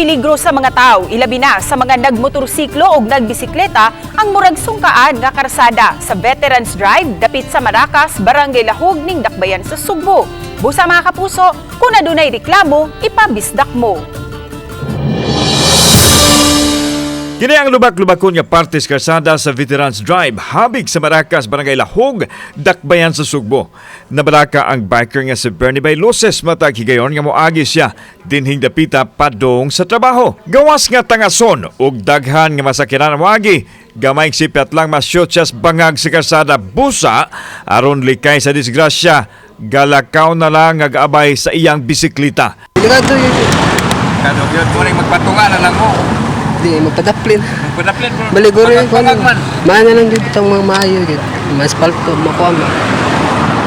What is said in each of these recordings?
Peligro sa mga tao, ilabi na sa mga nagmotorsiklo o nagbisikleta ang murag sungkaan nga karsada sa Veterans Drive dapit sa Maracas, Barangay Lahug ning Dakbayan sa Sugbo. Busa, mga kapuso, kung adunay reklamo, ipabisdak mo. Kini ang lubak-lubakon nga parte sa karsada sa Veterans Drive, habig sa Maracas, Barangay Lahog, Dakbayan sa Sugbo. Nabalaka ang biker nga si Bernie Bailoses matag higayon nga moagi siya dinhing dapita padong sa trabaho. Gawas nga tangason ug daghan nga masakyanan moagi, gamay sipyat lang ma-shoot siya sa bangag sa karsada. Busa, aron likay sa disgrasya, galakaw na lang nga gaabay sa iyang bisikleta. Delikado yun. Kano yun mo rin magpatunga na lang mo. Di, magpadaplin. Magpadaplin bro. Baliguro yun. Pangag man. Maana lang dito itong mga maayo yun. Mas palto, makuha mo.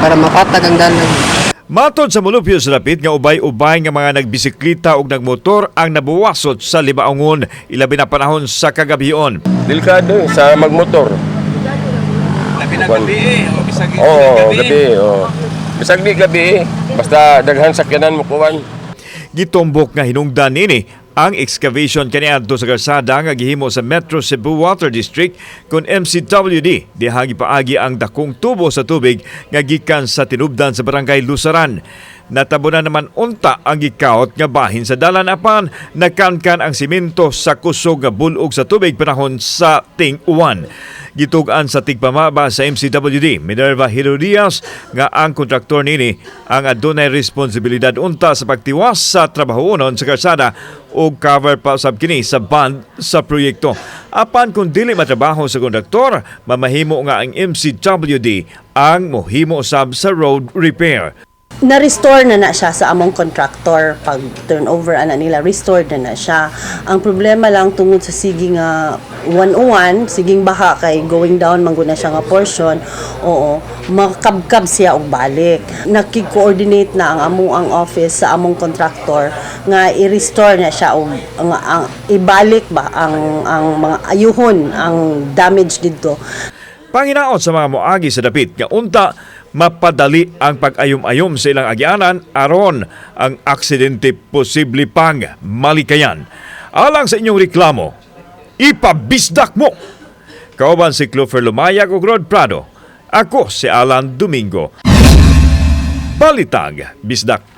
Para mapatag ang dalan. Matod sa mulupyo sa dapit nga ubay-ubay nga mga nagbisiklita ug nagmotor ang nabuwasot sa libaongon, ilabi na panahon sa kagabion. Delikado eh, sa magmotor. Labi na gabi eh. O bisag Oo, gabi. Oo. Bisag di gabi eh. Basta daghan sakyanan mo kuwan. Gitumbok nga hinungdan nini ang excavation kaniadto sa kalsada nga gihimo sa Metro Cebu Water District kon MCWD diha gipaagi ang dakong tubo sa tubig nga gikan sa tinubdan sa Barangay Lusaran. Natabunan naman unta ang gikaot nga bahin sa dalan, apan nakankan ang simento sa kusog nga bulog sa tubig panahon sa ting-uwan. Gitug-an sa tigpamaba sa MCWD, Minerva Herodias, nga ang kontraktor nini ang adunay responsibilidad unta sa pagtiwas sa trabahonon sa kalsada o cover pa usab kini sa bond sa proyekto. Apan kung dili matrabaho sa kontraktor, mamahimo nga ang MCWD ang mohimo usab sa road repair. Na-restore na na siya sa among contractor. Pag turnover ana nila, restored na na siya. Ang problema lang, tungod sa sige nga 101, siging baha kay going down man gud na siya nga portion, oo, makabkab siya og balik. Nakig-coordinate na ang among ang office sa among contractor nga i-restore na siya og ang ibalik ba ang mga ayuhon ang damage didto. Panginaot sa mga moagi sa dapit nga unta mapadali ang pag-ayom-ayom sa ilang agianan aron ang aksidente posible pang malikayan. Alang sa inyong reklamo, ipabisdak mo! Kauban si Clover Lumayag ug Rod Prado. Ako si Alan Domingo. Balitag, Bisdak.